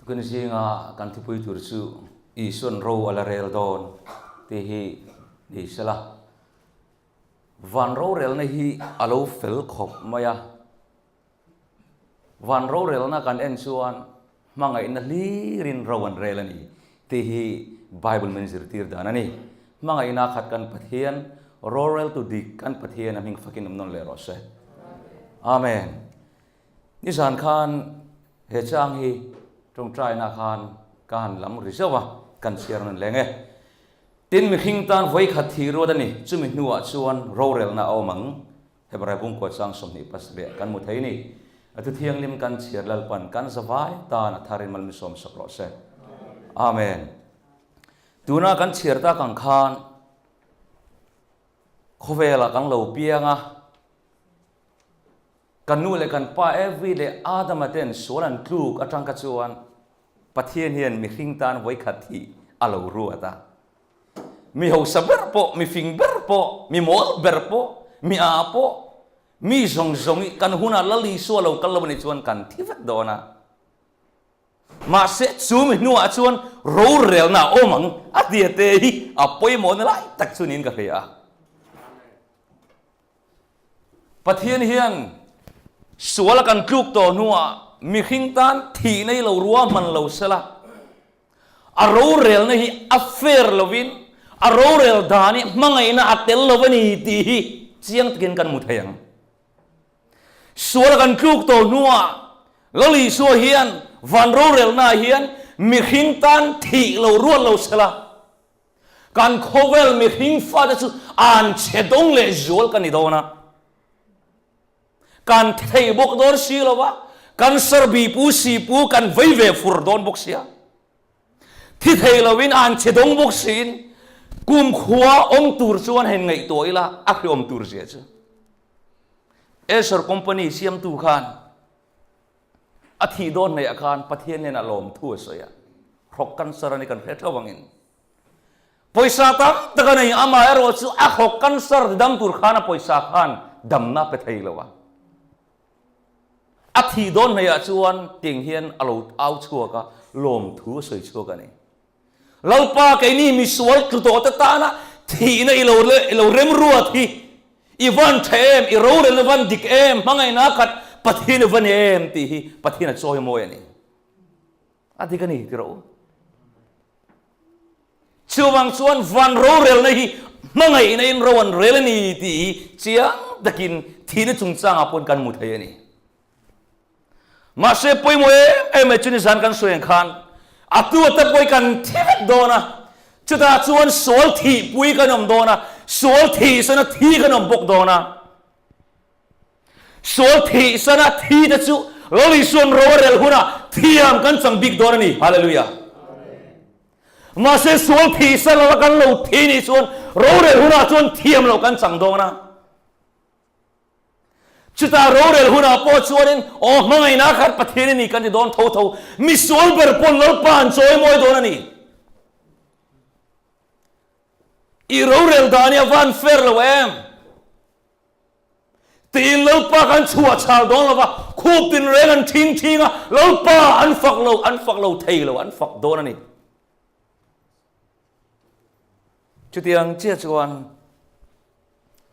Tukin zinga kan thupui tur chu Isuan ro a la rel dawn tih hi ni sela. Van rorelna hi a lo fel khawp mai a. Van rorelna kan en chuan hmangaihna hlirin ro an rel a ni tih hi Bible min zirtir dan a ni. Hmangaihna khat kan Pathian, roreltu dik kan Pathian a hming fakin awm nawn leh rawh se. Amen. Nizan khan he chang hi tawngtaina khan ka han lam ri zauh a, kan chhiar nawn leng e. Tin, mihring tan vawikhat thih ruat a ni, chumi hnuah chuan rorelna a awm ang. Hebrai bungkua chang 27 kan hmu thei ni. A thu thianghlim kan chhiar Lalpan kan zavai tan a tharin malmisawm sak rawh se. Amen. Tuna kan chhiar tak ang khan khawvelah kan lo piang a, Kan nu leh kan pa Evi leh Adama ten sual an tluk atang kha chuan Pathian hian mihring tan vawikhat hi a lo ruat a. Mi hausa ber pawh, mi fing ber pawh, mi mawl ber pawh, mi a pawh, mi zawng zawng hi kan hunah Lal Isua lo kal lo a nih chuan kan thi vek dawn a. Mahse chu mi hnuah chuan rorelna a awm ang a tia te hi a pawimawhna lai tak chu niin ka hria a. Pathian hian sual a kan tluk tawh hnuah mihring tan thih nei lo rua hman lo sela, a rorelna hi a fair lovin a rorel dan hi hmangaihna a tel lo a ni tih hi chiang takin kan hmu thei ang. Sual a kan tluk tawh hnuah Lal Isua hian van rorelnaah hian mihring tan thih lo ruat lo sela, Kan khawvel mihring fate chu an chhe dawng leh zual ka ni dawn a, kan thei bawk dawn si lo va, kan sarbi pu si pu kan vei ve fur dawn bawk sia. Thi thei lovin an chhe dawng bawk siin kumkhua awm tur chuan han ngaihtuah ila a hriawm tur zia chu. Acer company siamtu khan A thih dawn hnaihah khan Pathian hnenah lawmthu a sawi a, hrawk cancer a ni kan hre theuh angin. Pawisa tam tak a nei, amaherawh chu a hrawk cancer ti dam tur khan a pawisa khan damna a pe thei lo a. A thih dawn hnaihah chuan tiang hian a lo au chhuak a, lawmthu a sawi chhuak a ni. Lalpa keini misual tlu tawh te tana thihna i lo i lo remruat hi i van tha em, i rorel i van dik em, hmangaihna khat Pathian i va ni em tih hi Pathian a chawi mawi a ni. A dik a ni ti rawh u. Chuvang chuan van rorelna hi hmangaihna in ro an rel a ni tih hi chiang takin thihna chungchangah pawn kan hmu thei a ni. Mahse pawimawh em em mai chu nizan kan sawi ang khan a tu ata pawi kan thi vek dawn a, chutah chuan sual thihpui kan awm dawn a, sual thihsana thi kan awm bawk dawn a. Sual thihsana thi te chu Lal Isuan ro a rel hunah thiam kan chang bik dawn a ni. Hallelujah. Mahse sual thihsan lova kan lo thi nih chuan rorel hunah chuan thiam loh kan chang dawn a. Chutah rorel hunah pawh chuanin, Aw hmangaihna khat Pathian i ni kan ti dawn tho tho, misual ber pawn Lalpa an chawi mawi dawn a ni. I rorel dan hi a van fair lo em? Tiin Lalpa kan chhuah chhal dawn lo va, khup tin reng an thing thing a, Lalpa an fak lo, an fak lo thei lo, an fak dawn a ni. Chutiang chiah chuan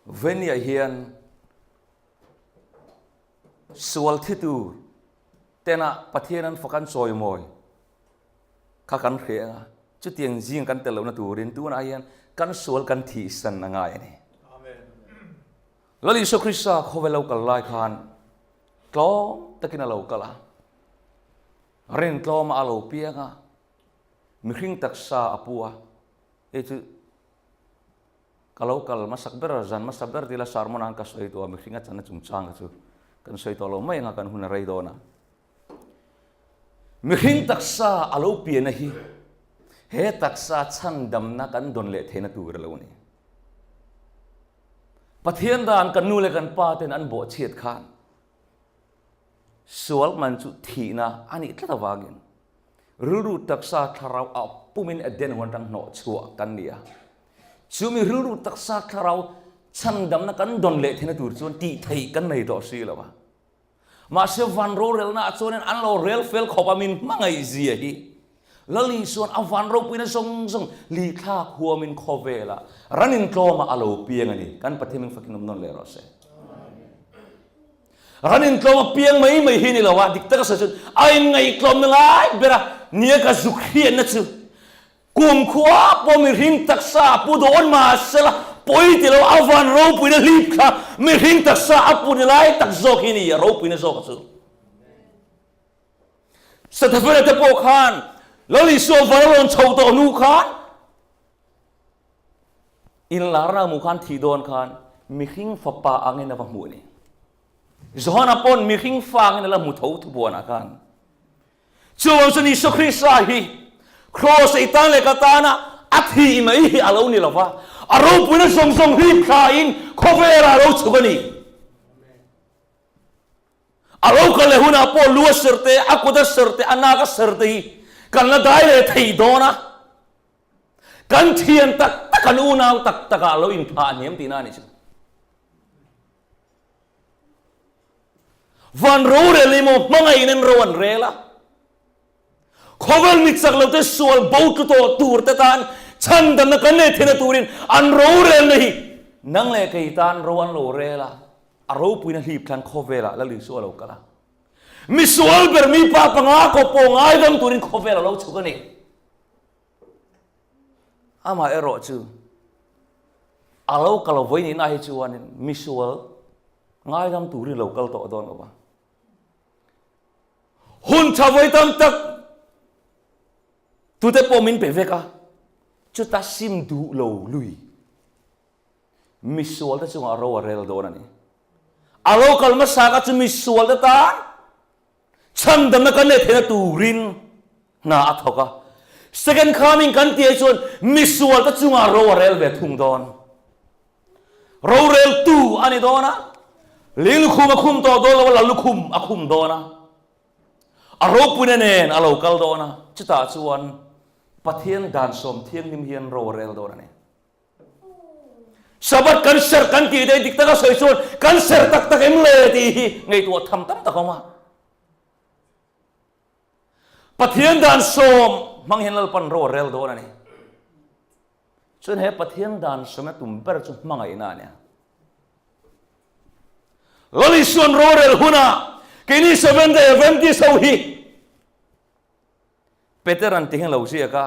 Venia hian sual thi tur tena Pathian an fak an chawimawi kha kan hre ang a, chutiang zing kan tel lohna turin tunah hian kan sual kan thihsan a ngai a ni. Lal Isua Krista khawvel lo kal lai khan tlawm takin a lo kal a, rintlawma a lo piang a, mihring taksa a pu a, hei chu Ka lo kal hmasak ber, zan hmasa ber tila sermon an ka sawi tawh a, mihring a channa chungchang kha chu kan sawi tawh lo mai anga kan hun a rei dawn a. Mihring taksa a lo pianna hi he taksa chhandamna kan dawn leh theihna tur a lo ni. Pathian dan kan nu leh kan pa ten an bawhchhiat khan sual man chu thihna a nih tlat avangin rilru taksa thlarau a pumin Eden huan atang hnawh chhuah kan ni a. Chumi rilru taksa thlarau chhandamna kan dawn leh theihna tur chuan tih theih kan nei tawh si lo a. Mahse van rorelna ah chuanin an lo rel fel khawp a min hmangaih zia hi. Lal Isua'n a van ropuina zawng zawng lihthlak huamin khawvelah ran intlawmah a lo piang a ni. Kan Pathian min fakin awm nawn leh rawh se. Ran intlawm a piang mai mai hi ni lo a, dik taka sawi chuan a inngaihtlawmna lai ber a nia ka zuk hriatna chu Kumkhua pawh mihring taksa a pu dawn mahsela pawi ti lo a van ropuina hlip kha mihring taksa a pu ni lai tak zawk hi ni a ropuina zawk chu. Sathafela te pawh khan Lal Isua van a rawn chho tawh hnu khan inlarna hmuh khan thih dawn khan mihring fapa angin a va hmuh a ni. Johana pawn mihring fa angin a la hmu tho thubuanah khan. Chuvang chuan Isua Krista hi Kraws ei tan leh ka tana a thih mai hi a lo ni lo va, a ropuina zawng zawng hlip thlain khawvelah a lo chhuk a ni. A lo kal leh hunah pawh lu a ser te, a kut a ser te, a nak a ser te hi kan la dai leh thei dawn a. Kan thian tak tak, kan unau tak takah a lo inphah hniam tihna a ni chu. Van rorel emaw hmangaih in ro an rel a, khawvel mi chak lo te sual bo tlu tawh tur te tan chhandamna kan nei theihna turin an rorelna hi nang leh kei tan ro an lo rel a, a ropuina hlip thlan khawvelah Lal Isua a lo kal a. Misual ber mi pa panga kawp pawh ngaidam turin khawvel a lo chhuk a ni. Amah erawh chu a lo kal vawi nihna hi chuanin misual ngaidam turin lo kal tawh dawn lo va. Hun tha vawi tam tak tute pawh min pe vek a, chuta sim duh lo lui misual te chungah ro a rel dawn a ni. A lo kal hmasa kha chu misual te tan Chhandamna kan neih theihna turin hna a thawk a. Second coming kan tih ai chuan misual te chungah ro a rel ve thung dawn. Roreltu a ni dawn a, lei lukhum a khum tawh dawn lo a, lal lukhum a khum dawn a, a ropuina nen a lo kal dawn a, chutah chuan Pathian dan sawm thianghlim hian ro a rel dawn a ni. Sabbath kan serh kan tih daih dik taka sawi chuan kan serh tak tak em le tih hi ngaihtuah tham tam tak a awm a. Pathian dan sawm hmang hian Lalpan ro a rel dawn a ni. Chuan he Pathian dan sawmna tum ber chu hmangaihna a nia. Lal Isuan rorel hunah keini Seventh Day Adventist ho hi Peter-a'n ti hian lo ziak a,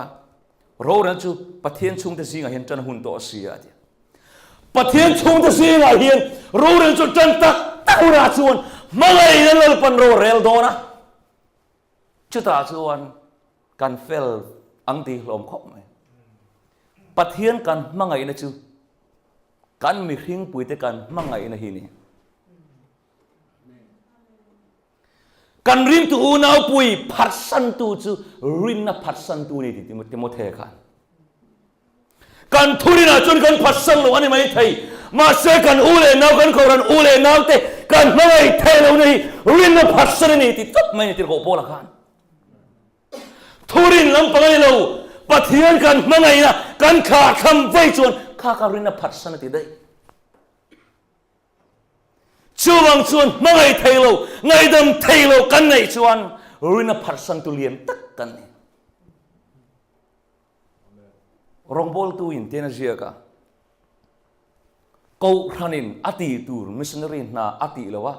Rorel chu Pathian chhungte zingah hian ṭan hun tawh a si a, a ti. Pathian chhungte zingah hian rorel chu ṭan tak tak hunah chuan hmangaihna Lalpan ro a rel dawn a, chutah chuan kan fel ang tih hlawm khawp mai. Pathian kan hmangaihna chu kan mihringpuite kan hmangaihna hi a ni. Kan rintu unaupui phatsantu chu rinna phatsantu a ni ti Timothea khan. Kan thurinah chuan kan phatsan lo a ni mai thei. Mahse kan u leh nau, kan kohhran u leh naute kan hmangaih thei lohna hi rinna phatsan a ni ti tawp mai a ni tirhkoh Paula khan. Thurin lampang a ni lo, Pathian kan hmangaihna kan thlahthlam vei chuan kha kha rinna phatsan a ti daih. Chuvang chuan hmangaih thei lo, ngaihdam thei lo kan neih chuan rin a pharsantu lian tak kan ni. Rawngbawltu in tian a ziak a, Kohhranin a tih tur missionary hna a tih lo a,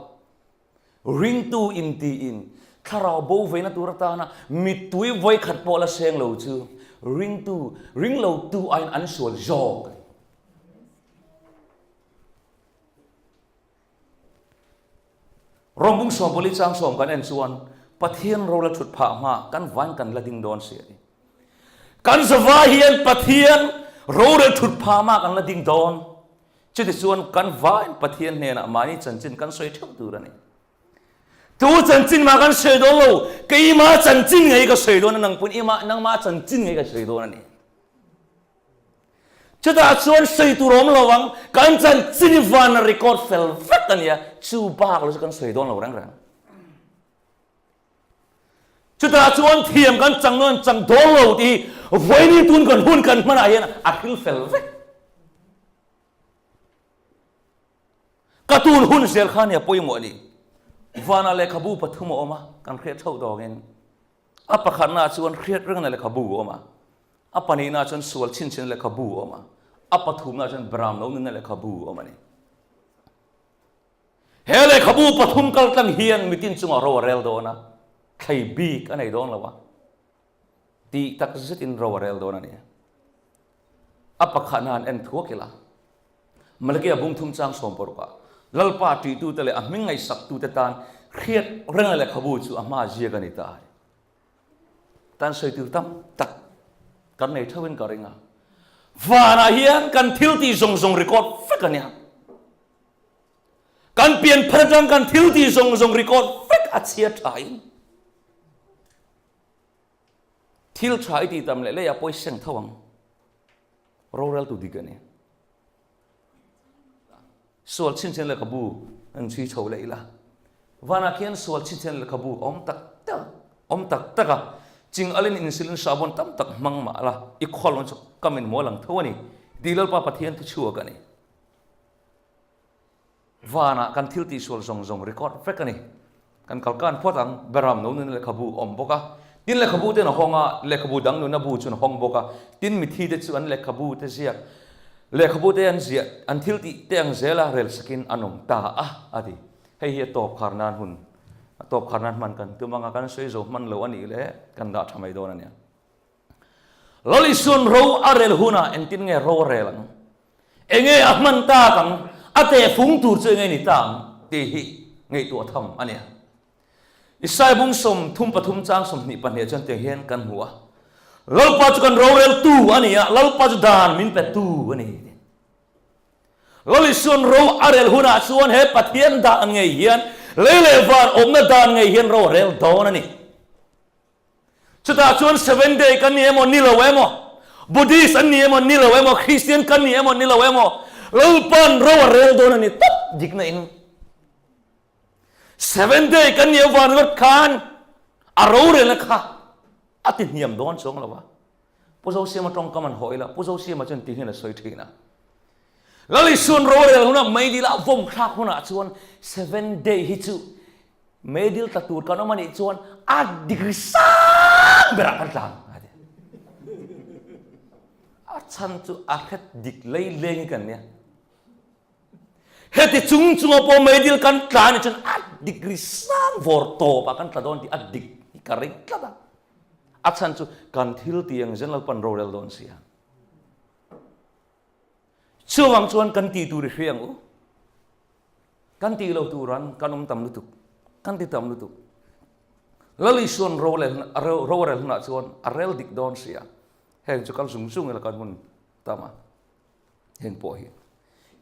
ringtu intiin thlarau bo veina tur atana mittui vawikhat pawh la seng lo chu ringtu, ringlotu aiin an sual zawk a ni. Rawng bung 40 chang 10 kan en chuan Pathian ro la thut phah hma kan vain kan la ding dawn si a ni. Kan zavai hian Pathian rorel thut phah hma kan la ding dawn. Chuti chuan kan vain Pathian hnenah mahni chanchin kan sawi theuh tur a ni. Tu chanchin mah kan sawi dawn lo, keimah chanchin ngei ka sawi dawn a, nangpun imah nangmah chanchin ngei ka sawi dawn a ni. Chutah chuan sawi tur awm lo ang, kan chanchin hi van a record fel vek a nia, chu bak lo chu kan sawi dawn lo reng reng. Chutah chuan thiam kan chang nawn chang dawn lo tih hi vawiin tun kan hun kan hmanah hian a hril fel vek. Ka tun hun zel kha nia pawimawh a ni. Vanah lehkhabu pathum a awm a, kan hriat theuh dawngin. A pakhatnaah chuan hriat rengna lehkhabu a awm a, a pahnihnaah chuan sual chhinchhiahna lehkhabu a awm a, a pathumnaah chuan Beram lo nunna lehkhabu a awm a ni. He lehkhabu pathum kal tlang hian mitin chungah ro a rel dawn a, thlei bik a nei dawn lo a, tih tak zetin ro a rel dawn a ni. A pakhatna han en thuak ila, Malakia bung thum chang sawm parukah Lalpa ṭihtute leh a hming ngaihsaktute tan hriat reng lehkhabu chu a hma ziak a ni ta a ni. Tan sawi tur tam tak kan nei theuhin ka ring a. Vanah hian kan thil tih zawng zawng record vek a nia. Kan pian phar atang kan thil tih zawng zawng record vek a chhia thain thil tha i tih tam leh leiah pawh i seng tho ang. Roreltu dik a ni. Sual chhinchhian lehkhabu an chhui chho leh ila. Vanah khian sual chhinchhian lehkhabu awm tak tak awm tak tak a, ching alin insilin sahbawn tam tak hmang mah la, i khawl ang chu ka min mual ang tho a ni. Tih Lalpa Pathian thuchhuak a ni. Vanah kan thil tihsual zawng zawng record vek a ni. Kan kalkan phawt ang, Beram no nuna lehkhabu awm bawk a. Tin lehkhabu ten a hawng a, lehkhabu dang nuna bu chu an hawng bawk a. Tin mithi te chu an lehkhabu te ziak, lehkhabu te an ziah, an thil tih te ang zela rel sakin an awm ta a, a ti. Hei hi a tawp khar nan hun, a tawp khar nan hman kan tum ang a, kan sawi zo hman lo a nih leh kan dah tha mai dawn a nia. Lal Isuan ro a rel hunah engtin nge ro a rel ang? Enge a hman tak ang? A tehfung tur chu enge ni ta ang? Tih hi ngaihtuah tham a nia. Isaiah bung 33 chang 22 chuan tiang hian kan hmu a, Lalpa chu kan roreltu a ni a, Lalpa chu dan min petu a ni. Lal Isuan ro a rel hunah chuan he Pathian dan ngei hian lei leh van awmna dan ngei hian ro a rel dawn a ni. Chutah chuan Seven Day kan ni emaw ni lo emaw, Buddhist an ni emaw ni lo emaw, Christian kan ni emaw ni lo emaw, Lalpa'n ro a rel dawn a ni tawp dikna in. Seven Day kan nih avang ringawt khan a rorelna kha a ti hniam dawn chuang lo a. Pu Zosiama tawngkam an haw ila, Pu Zosiama chuan ti hian a sawi thin a. Lal Isua'n rorel hunah meidil a vawm thlak hunah chuan Seven Day hi chu Meidil tla tur kan awm a nih chuan a degree sang berah kan tlang a ti. A chhan chu a hret dik lei leng hi kan nia. Heti chung chunga pawh meidil kan tla a nih chuan a degree sang vawr tawpah kan tla dawn tih a dik hi ka ring tlat a. A chhan chu kan thil tih ang zen Lalpan rorel dawn si a. Chuvang chuan kan tih tur i hria ang u. Kan tih lo turan kan awm tam lutuk. Kan ti tam lutuk. Lal Isuan ro leh ro a rel hunah chuan a rel dik dawn si a. Heng chu kal zung zung ila kan hun tam a. Heng pawh hi.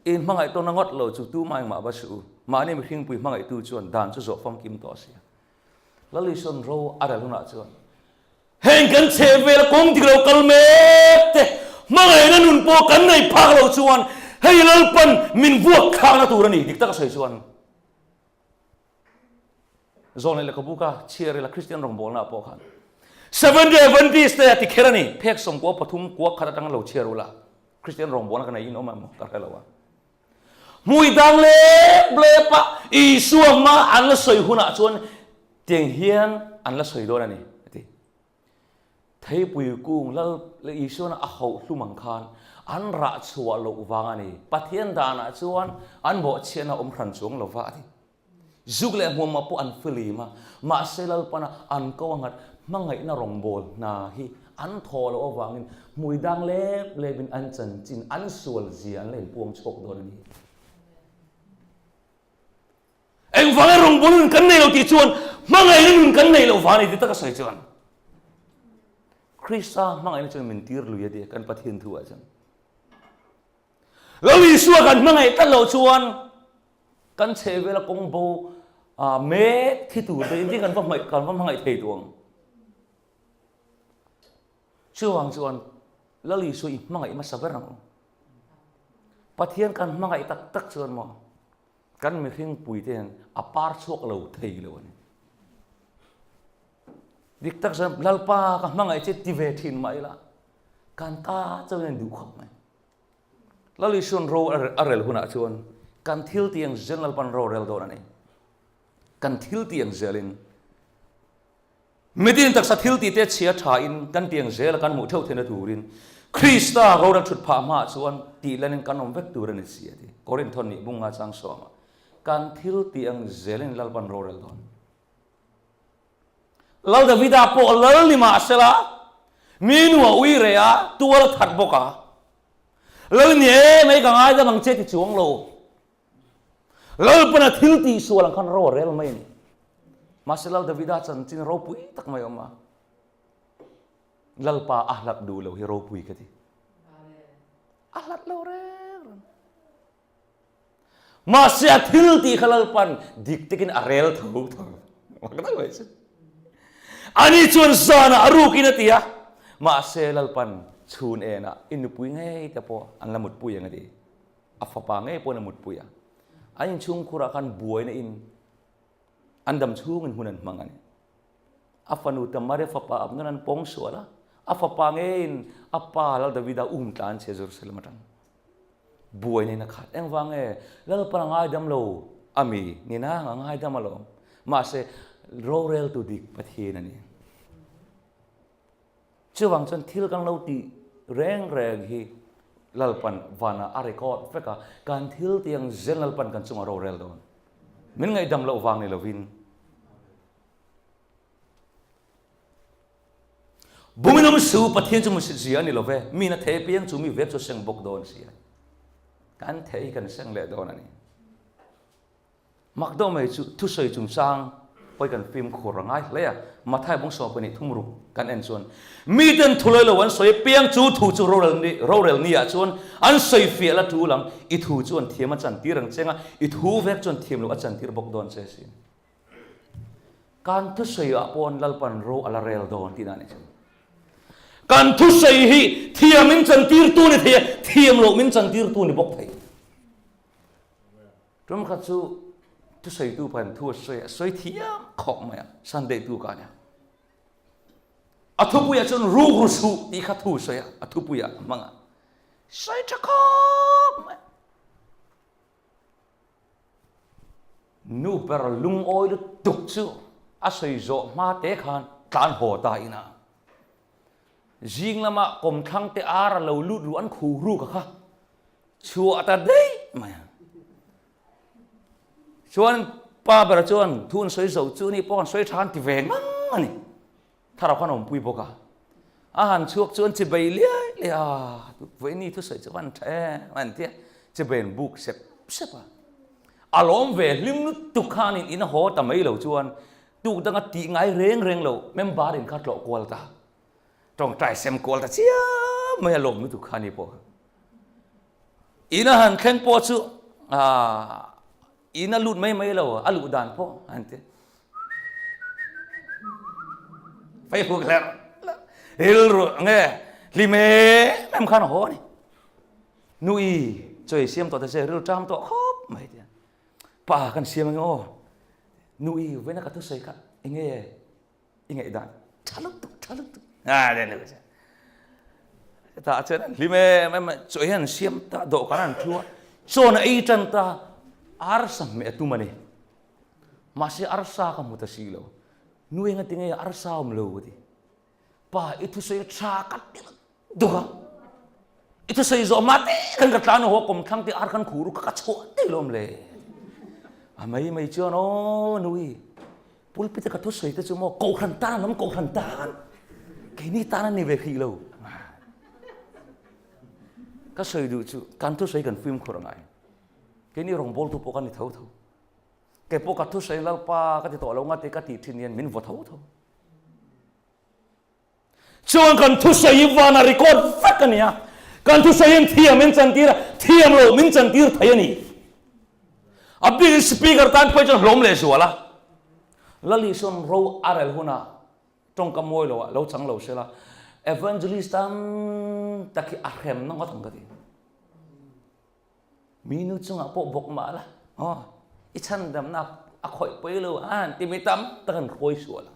In hmangaih tawna ngawt lo chu tumah engmah va suh u. Mahni mihringpui hmangaihtu chuan dan chu zawh famkim tawh si a. Lal Isuan ro a rel hunah chuan Heng kan chhehvel kawng dik lo kal mek te hmangaihna nun pawh kan nei phak loh chuan hei Lalpan min vuak thlakna tur a ni dik tak a sawi chuan Zawlnei lehkhabu ka chhiar ila Kristian rawngbawlna ah pawh khan Seventh Day Adventist te a ti kher a ni phek sawmkua pathum kua khat atanga lo chhiar ula Kristian rawngbawlna ka nei in awm em ka hre lo a Hmui dang lep lep a Isua hma an la sawi hunah chuan tiang hian an la sawi dawn a ni, a ti. Theipui kung Lal Isuana a hauh hlum ang khan an rah chhuah loh vang a ni. Pathian danah chuan an bawhchhiatna a awm hran chuang lo va, a ti. Zuk leh hmuamah pawh an filim a, mahse Lalpana an ko a nghat hmangaihna rawngbâwl hna hi an thaw loh avangin hmui dang lep lepin an chanchin, an sual zia an la inpuang chhuak dawn a ni. Engvanga rawngbâwl nun kan nei lo tih chuan hmangaihna nun kan nei loh vang a ni ti taka sawi chuan Krista hmangaihna chuan min tir lui a ti kan Pathian thu ah chuan. Lal Isua kan hmangaih tlat loh chuan kan chhehvela kawng bo mek thi tur te engtin kan va hmangaih kan va hmangaih thei duh ang. Chuvang chuan Lal Isua i hmangaih hmasa ber ang u. Pathian kan hmangaih tak tak chuan maw kan mihring pui te hian a par chhuak lo thei lo a ni. Dik tak chuan Lalpa ka hmangaih che ti ve thin mah ila kan ta chauhin an duh khawp mai. Lal Isuan ro a rel hunah chuan kan thil tiang zen Lalpan ro rel dawn a ni. Kan thil tih ang zelin mitin taksa thil tih te chhia tha in kan tih ang zela kan hmuh theuh theihna turin Krista rorel thut phah hmaah chuan tih lanin kan awm vek tur a ni si a ti. Korinthon nih bunga chang sawmah kan thil tih ang zelin Lalpan rorel dawn. Lal Davida pawh lal ni mah sela mi nu a ui reh a, tual a that bawk a. Lal ni e mai ka ngaidam ang che ti chuang lo. Lalpana thil tih sual ang khan ro a rel mai a ni. Mahse Lal Davida chanchin ropui tak mai a awm a. Lalpa a hlat duh lo hi ropui ka ti. A hlat lo reng reng. Mahse a thil tih kha Lalpan dik takin a rel tho tho. Mak tak mai chu. Ani chuan zanah a rukin a ti a. Mahse Lalpan chhun enah i nupui ngei te pawh an la mutpui ang a ti. A fapa ngei pawhin a mutpui a. An inchhungkhurah khan buaina in an dam chhungin hun an hmang a ni. A fanu Tamar-i fapa Abner an pawng sual a, a fapa ngeiin a pa Lal Davida um tlan che Jerusalem atang. Buaina in a khat. Engvang nge? Lalpan a ngaidam lo a mi? Ni nang a ngaidam alawm. Mahse, roreltu dik Pathian a ni. Chuvang chuan thil kan lo tih reng reng hi Lalpan vanah a record vek a, kan thil tih ang zel Lalpan kan chungah rorel dawn. Min ngaihdam loh vang ni lovin. Bumin awm su Pathian chu musit zia a ni lo ve, mi na thei apiang chu mi vek chu seng bawk dawn si a. Kan thei kan seng leh dawn a ni. Mak deuh mai chu thusawi chungchang pawi kan fimkhur a ngai hle a, Mathai bung 23 ruk kan en chuan miten thulawi lo an sawi apiang chu thu chu rorel ni rorel ni ah chuan an sawi fiah la tul ang, i thu chuan thiam a chantir ang cheng a, i thu vek chuan thiam loh a chantir bawk dawn che sin. Kan thusawi ah pawn Lalpan ro a la rel dawn tihna a ni chu. Kan thusawi hi thiam min chantir tu ni thei a, thiam loh min chantir tu ni bawk thei. Tum khat chu thusawitu pahin thu a sawi a, sawi thiam khawp mai a, Sunday tu ka nia. A thupuiah chuan rukru suh tih kha thu sawi a, a thupuiah a hmang a. Sawi tha khawp mai. Nu ber lungawi lutuk chu a sawi zawh hma te khan tlan haw ta ina. Zing lama kawmthlang te ar a lo lut ru an khu ruk a kha. Chhuah ta daih mai a. Chuan pa ber chuan thu an sawi zo chu ni pawh an sawi tha an ti ve ngang a ni. Thlarau khan a awmpui bawk a. A han chhuak chuan chibei liai liai a, vawiini thusawi chu van tha em an ti a, chibei an buk sep sep a. A lawm ve hlim lutuk khanin in a haw ta mai lo chuan tuk danga tih ngai reng reng lo member in kha tlawh kual ta. Tawngtai sem kual ta chiam mai a lawm lutuk kha ni pawh. In a han thleng pawh chu in a lut mai mai lo a luh dan pawh an ti. Facebook hler rilru nge hlim em em khan a haw a ni. Nui chawi siam tawh ta che rilru ṭam tawh khawp mai tia. Pa kan siam ange aw. Nui vawiina ka thusawi kha enge i ngaihdan tha lutuk tha lutuk a den lo che ta chuan an hlim em em chaw hian an siam ta dawhkan an thu a chawn a ei tan ta arsa hmeh a tum a ni mahse arsa ka hmu ta si lo nu enga tinge arsa awm lo ka ti Pa, i thusawi tha ka ti duk a. I thusawi zawh mah te khan ka tlan haw kawmthlang te ar khan khur ka ka chhuah te lawm le. A mai mai chuan aw nui pulpit ka thusawi te chu maw kohhran tan awm kohhran tan keini tan a ni ve hrih lo. Ka sawi duh chu kan thusawi kan fimkhur angai. Keini rawngbawltu pawh kan ni tho tho. Kei pawh ka thusawi Lalpa ka ti tawh lo nga te ka tih thin hian min vaw tho tho. Chuan kan thusawi hi vana record vek a ni a, kan thusawi hian thiam min chantir a, thiam loh min chantir thei a ni. A bikin speaker tan phei chuan hlawm leh zual a, Lali sawn ro a rel hunah tawngka mawi loah lo chang lo sela, evangelist tam tak hi a hrem na ngawt ang ka ti. Mi nu chungah pawh bawk mah la, aw, i chhandamna a khawih pawi lo a timi tam tak an hruai sual a.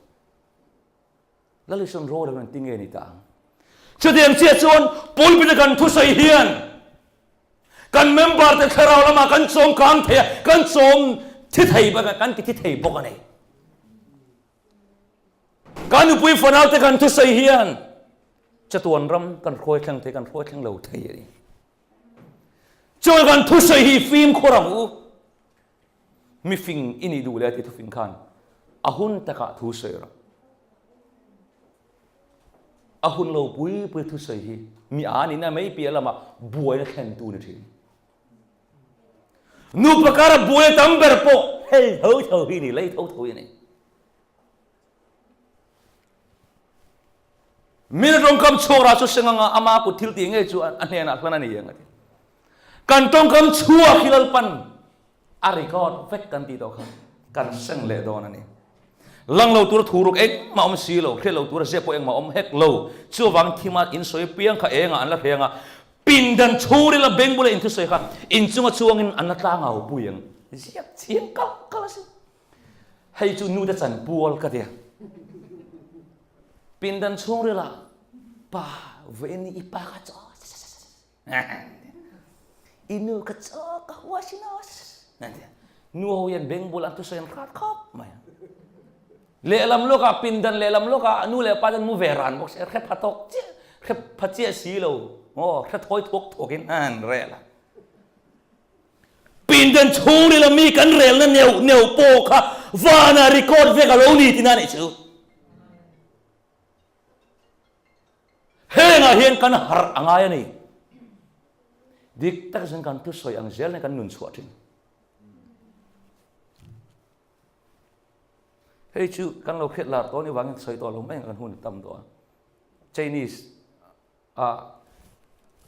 Lalison ro lo an ti nge ni ta ang. Chutiang chiah chuan pulpit a kan thusawi hian kan member te thlarau lamah kan chawm kang thei a, kan chawm thi thei bawk a, kan ti thi thei bawk a ni. Kan nupui fanau te kan thusawi hian chatuan ram kan hruai thleng thei, kan hruai thleng lo thei a ni. Chuan kan thusawi hi fimkhur ang u. Mifing i nih duh le ti thufing khan a hun takah thu sawi rawh. A hun lo pui pui thusawi hi mi a nihna mai piah lamah buaina thlentu ni thin. Nupa kara buaina tam ber pawh hei tho tho hi ni, lei tho tho hi a ni. Min tawngkam chhuak rah chu seng anga ama kut thil tih ngei chu a hnenah hlan a ni ang a ti. Kan tawngkam chhuak hi Lalpan a record vek kan tih tawh kha kan seng leh dawn a ni. Lang lo tura thu ruk engmah awm si lo, hriat lo tura zep pawh engmah awm hek lo. Chuvang thima in sawi piang kha engah an la hreng a, pindan chhungril a beng bula inthusawi kha inchunga chuangin an la tlangau pui ang. Ziak chiang kalh kalh a si. Hei chu nu te chan pual ka tia. Pindan chhungril ah pa vawiin i pa kha chaw i nu kha chaw ka hua sin aw nu ho hian beng bul an thusawi an hrat khawp mai. Lehlam lawkah pindan lehlam lawkah nu leh pa ten mu ve ran bawk se hre pha tawk chiah hre pha chiah si lo aw hre thawi thuak thuak in an rel a. Pindan chhungril a mi kan relna neuh neuh pawh kha vanah record vek a lo ni tina nih chu. Hengah hian kan harh a ngai a ni. Dik tak chuan kan thusawi ang zel nen kan nun chhuah thin. Hei chu kan lo hriat lar tawh ni vangin sawi tawh lo mai ang kan hun tam tawh a. Chinese a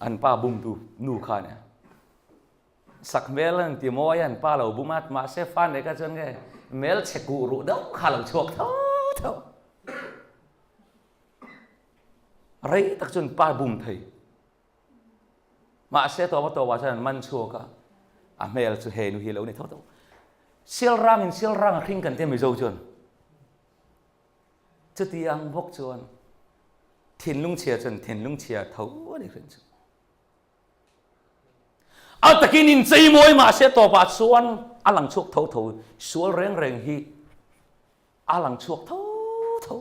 an pa bumtu nu kha nia sak hmel an ti mawi an pa lo bum a mahse fa nei kha chuan nge hmel chhe kuh ruh deuh kha lo chhuak tho tho rei tak chuan pa bum thei mahse tawpa tawpa chuan an man chhuak a a hmel chu he nu hi lo ni tho tho sial rang in sial rang a hring kan tia mizo chuan Chuti ang bawk chuan thinlung chhia chuan thinlung chhia tho a ni hrin chu. A takin inchei mawi mahse tawpah chuan a lang chhuak tho tho, sual reng reng hi a lang chhuak tho tho.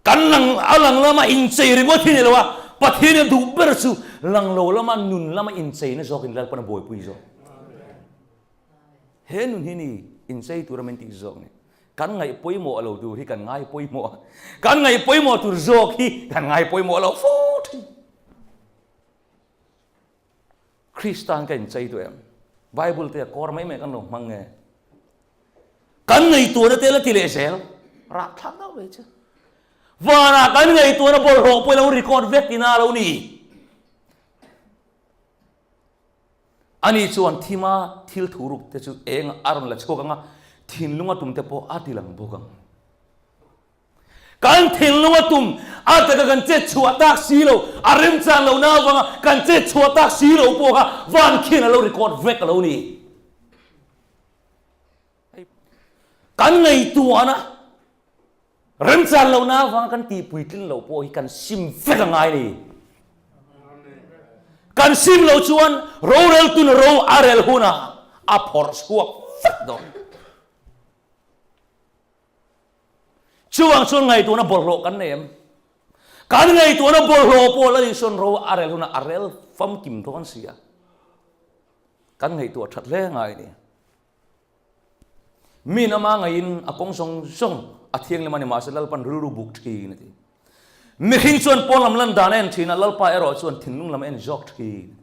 Kan lang a lang lama inchei ringawt hi ni lo a, Pathian a duh ber chu lang lo lama nun lama incheina zawkin Lalpan a buaipui zawk. He nun hi ni inchei tura min tih zawk ni. Kan ngaih pawimawh lo tur hi kan ngai pawimawh a, kan ngaih pawimawh tur zawk hi kan ngai pawimawh lo fo thin. Kristan ka inchei duh em? Bible te a kawr mai mai kan lo hmang nge? Kan ngaihtuahna te la ti leh zel, rahthlak deuh mai chu. Vanah kan ngaihtuahna bawlhhlawh pawh i lo record vek tina lo ni. Ani chuan thima thil thu ruk te chu eng a rawn la chhuak ang a, thinlung a tum te pawh a ti lang bawk ang. Kan thinlung a tum a taka kan chet chhuah tak si lo, a remchang lohna avanga kan chet chhuah tak si lo pawh kha van khian a lo record vek a lo ni. Kan ngaihtuahna Remchan lohna avanga kan tih puitlin loh pawh hi kan sim vek a ngai ni. Kan sim loh chuan roreltun ro a rel hunah a phawrh chhuak vek dawn. Chuvang chuan ngaihtuahna bawlhhlawh kan nei em? Kan ngaihtuahna bawlhhlawh pawh la Isuan ro a rel hunah a rel famkim dawn si a. Kan ngaihtuah that hle ngai ni. Mi nama ngaiin a kawng zawng zawng a thianghlim a ni, mahse Lalpan rilru buk thin a ti. Mihring chuan pawn lam lan dan a en thin a, Lalpa erawh chuan thinlung lam a en zawk thin.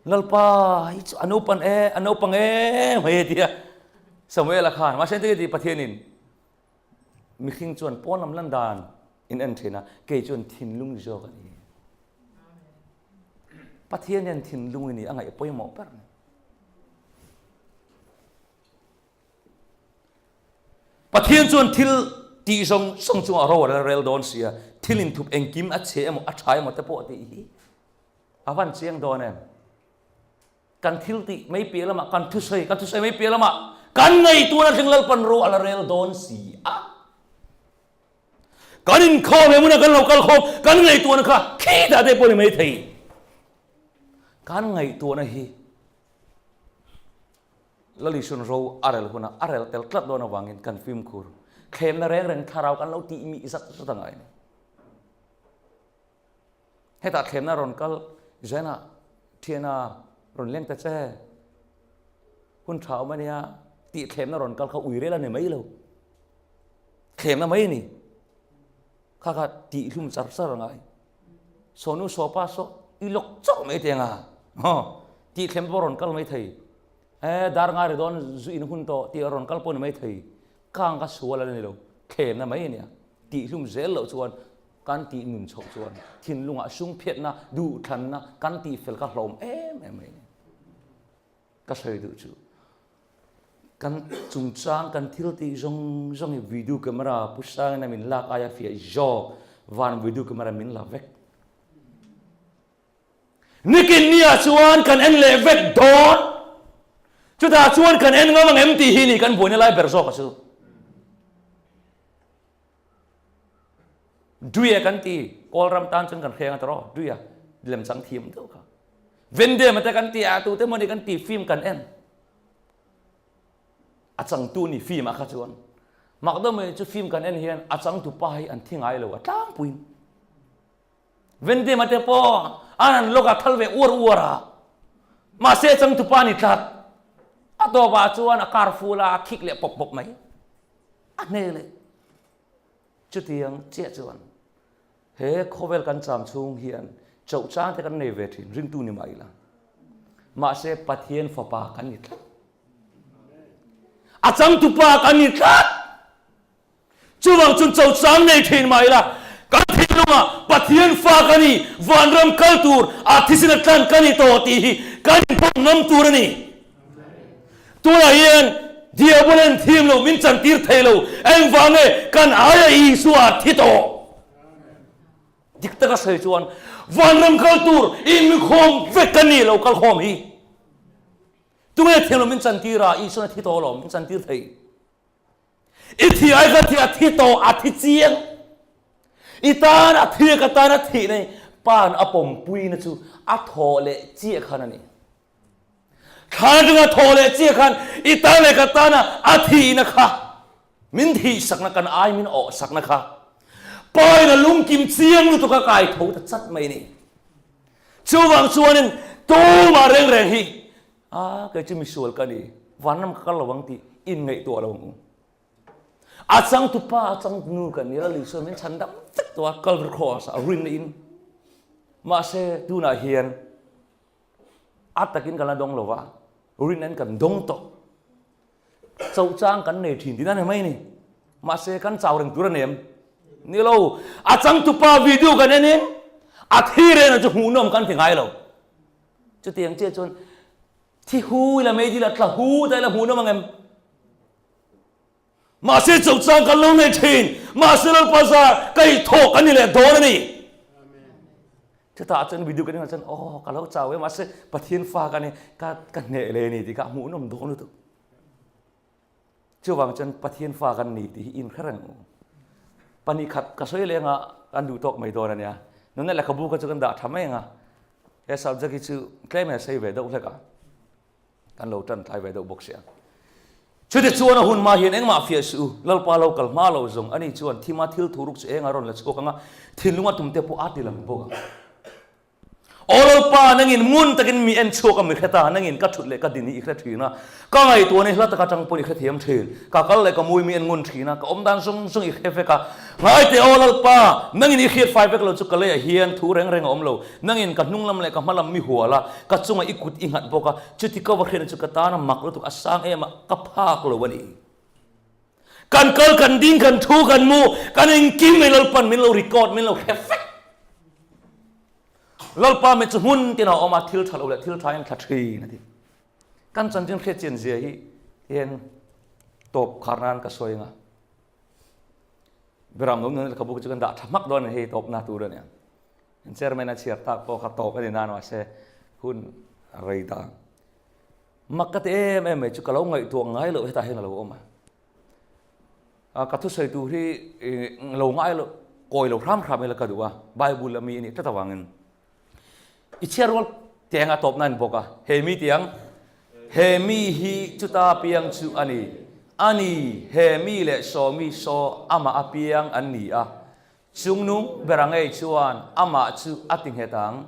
Lalpa hi chu a naupan e, a naupang e mai a ti a. Samuela khan, mahse engtin nge ti Pathianin mihring chuan pawn lam lan dan in en thin a, kei chuan thinlung zawk a ni. Pathian hian thinlung i ni a ngaih pawimawh ber a ni. Pathian chuan thil tih zawng zawng chungah ro a rel rel dawn si a, thil inthup engkim a chhe emaw a tha emaw te pawh tih hi a van chiang dawn em? Kan thil tih mai piah lamah kan thusawi, kan thusawi mai piah lamah kan ngaihtuahna thleng Lalpan ro a la rel dawn si a. Kan inkhawm he hmunah kan lo kal khawm, kan ngaihtuahna kha khitah te pawh ni mai thei. Kan ngaihtuahna hi. Lalisun ro a rel hunah a rel tel tlat dawn avangin kan fimkhur thlemna reng reng thlarau kan lo tih mih zat zat a ngai a ni. Hetah thlemna rawn kal zenah thiana rawn leng ta che, hun tha awm a nia tih thlemna rawn kal kha ui rel a ni mai lo. Thlemna mai a ni. Kha kha tih hlum char char a ngai. Sawnu sawpa saw i lawk chauh mai teng a. Tih thlem pawh rawn kal mai thei. E dar ngai ri dawn zu in hun tawh tih a rawn kal pawh ni mai thei. Kang kha sual a ni lo. Thlemna mai a nia. Tih hlum zel loh chuan kan tih nun chhoh chuan thinlungah sungphiatna, duhthlanna kan tih fel kha hlawm em em mai a ni. Ka sawi duh chu kan chungchang kan thil tih zawng zawng hi video camera pu sangin a min lak aia fiah zawk van video camera min la vek. Nikin nia chuan kan en leh vek dawn. Chutah chuan kan en ngam ang em tih hi ni kan buaina lai ber zawk a chu. Duia kan ti, Kawlram tan chuan kan hreng a tawh, Duia lemchang thiam deuh kha. Vendem te kan ti a, tute mawni kan ti film kan en. A changtu ni film ah kha chuan. Mak deuh mai chu film kan en hian a changtu pa hi an thi ngai lo a tlangpuiin. Vendem te pawh an an lawk a thal ve uar uar a. Mahse a changtu pa ni tlat. A tawpah chuan a kar ful a, a khik leh pawp pawp mai. A hne leh. Chutiang chiah chuan he khawvel kan cham chhung hian chauh chang te kan nei ve thin, ringtu ni mah ila. Mahse Pathian fapa kan ni tlat. A changtupa kan ni tlat. Chuvang chuan chauh chang nei thin mah ila kan thinlungah Pathian fa ka ni, vanram kal tur a thisena tlan ka ni tawh tih hi kan inpawm ngam tur a ni. Tunah hian Diabolen thim lo min chantir thei lo, engvang nge kan aia Isua a thi tawh? Dik taka sawi chuan vanram kal tur inmikhawm vek ka ni lo kal khawm hi. Tunge thiam lo min chantir a, Isuan a thi tawh alawm, min chantir thei. I thi ai ka thi a thi tawh a thi chiang. I tan a thi ka tan a thih nei pan a pawmpui na chu a thaw leh chiah khan a ni. Thlan atanga thaw leh chiah khan i tan leh ka tana a thihna kha min thihsakna kan ai min awhsakna kha pain a lungkim chiang lutuk a kai tho ta chat mai ni. Chuvang chuanin tumah reng reng hi a kei chu misual ka ni vanram ka kal lo ang tih inngaihtuah lo ang u. A changtupa a changtunu kan ni Lal Isua min chhan dam vek tawh a Calvary Cross a rinna in. Mahse tunah hian A takin kan la dawng lo va, rin kan dawng tawh. Chauh chang kan nei thin tihna a ni mai ni. Mahse kan chau reng tur a nem. Ni lo, a changtupa video kan en in a thi reng chu hmuhnawm kan ti ngai lo. Chutiang chiah chuan thi hu ila meidil a tla hu ta ila hmuhnawm ang em? Mahse chauhchang kan lo nei thin, mahse Lalpa zar ka i thawk a ni leh dawn a ni. Chutah chuan video kan inah chuan aw ka lo chau e mahse Pathian fa ka ni ka ka hneh leh ni tih kha hmuhnawm dawn lutuk. Chuvang chuan Pathian fa kan ni tih hi inhre reng u. Pahnih khat ka sawi leng a kan duh tawk mai dawn a nia. Nunna lehkhabu kha chu kan dah tha mai ang a. He subject hi chu tlem in a sei ve deuh hlek a. Kan lo tan tlai ve deuh bawk sia. Chuti chuan a hun hma hian engmah fiah suh u, Lalpa lo kal hma lo zawng ani chuan thima thil thu ruk chu eng a rawn la chhuak ang a, thinlung a tum te pawh a ti lang bawk ang. Aw Lalpa, nangin ngun takin mi en chhuak a mi hre ta, nangin ka thut leh ka din hi i hre thin a, ka ngaihtuahna hi hla taka tang pawhin i hre thiam thin, ka kal leh ka mui mi en ngun thin a, ka awm dan zawng zawng i hre vek a. Ngaite aw Lalpa, nangin i hriat fai vek lo chu ka leiah hian thu reng reng a awm lo, Nangin ka hnung lam leh ka hma lam mi hual a, ka chungah i kut i nghat bawk a, chuti ka va hriatna chu ka tana mak lutuk a sang em a, ka phak lo a ni. Kan kal, kan ding, kan thu, kan mu, kan engkim mai Lalpan min lo record, min lo hre vek. Lalpa mit chu hmun tin a awm a, thil tha lo leh thil tha in thla thin a ti. Kan chanchin hriat chian zia hi tihian tawp khar nan ka sawi ang a. Beram lo nun lehkhabu chu kan dah tha hmak dawn a ni hei tawpna tur a nia. Chairman a chhiar tak pawh kha tawp a ni nan mahse hun a rei ta. Mak ka ti em em mai chu ka lo ngaihtuah ngai loh hetah hian a lo awm a. Ka thusawi tur hi lo ngai lo kawi lo hram hram ila ka duh a, Bible ami a nih tlat avangin. I chhiar rual teng a tawpna a ni bawk a, he mi tiang. He mi hi chuta piang chu a ni. A ni, he mi leh saw mi saw amah a piang an ni a. Chungnung ber ang ei chuan amah chu a ti nghet ang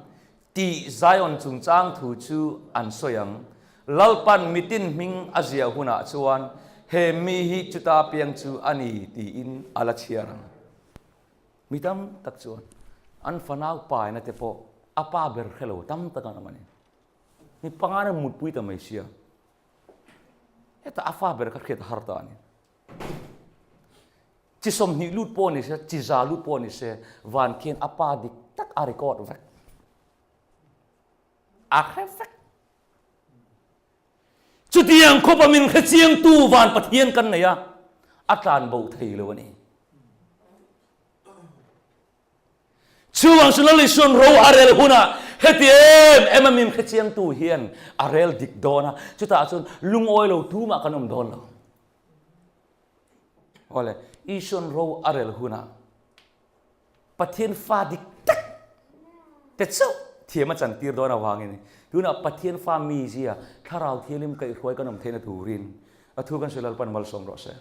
tih Zion chungchang thu chu an sawi ang. Lalpan mitin hming a ziah hunah chuan he mi hi chuta piang chu a ni tiin a la chhiar ang. Mi tam tak chuan an fanau paina te pawh a pa ber hre lo tam tak an awm a ni. Mi pangan an mutpui ta mai sia. Heta a fa ber kha hriat a har ta a ni. Chi 20 lut pawh ni se, chi za lut pawh ni se, van khian a pa dik tak a record vek. A hre vek. Chutiang khawpa min hre chiangtu van Pathian kan nei a, a tlan bo thei lo a ni. Chuvang chu Lal Isuan ro a rel hunah heti em em a min hre chiangtu hian a rel dik dawn a, chutah chuan lungawi lo tumah kan awm dawn lo. Awle, Isuan ro a rel hunah Pathian fa dik tak te chauh thiam a chantir dawn avangin tunah Pathian fa mizia Thlarau Thianghlim kaihhruai kan awm theihna turin a thu kan sawi Lalpan malsawm rawh se.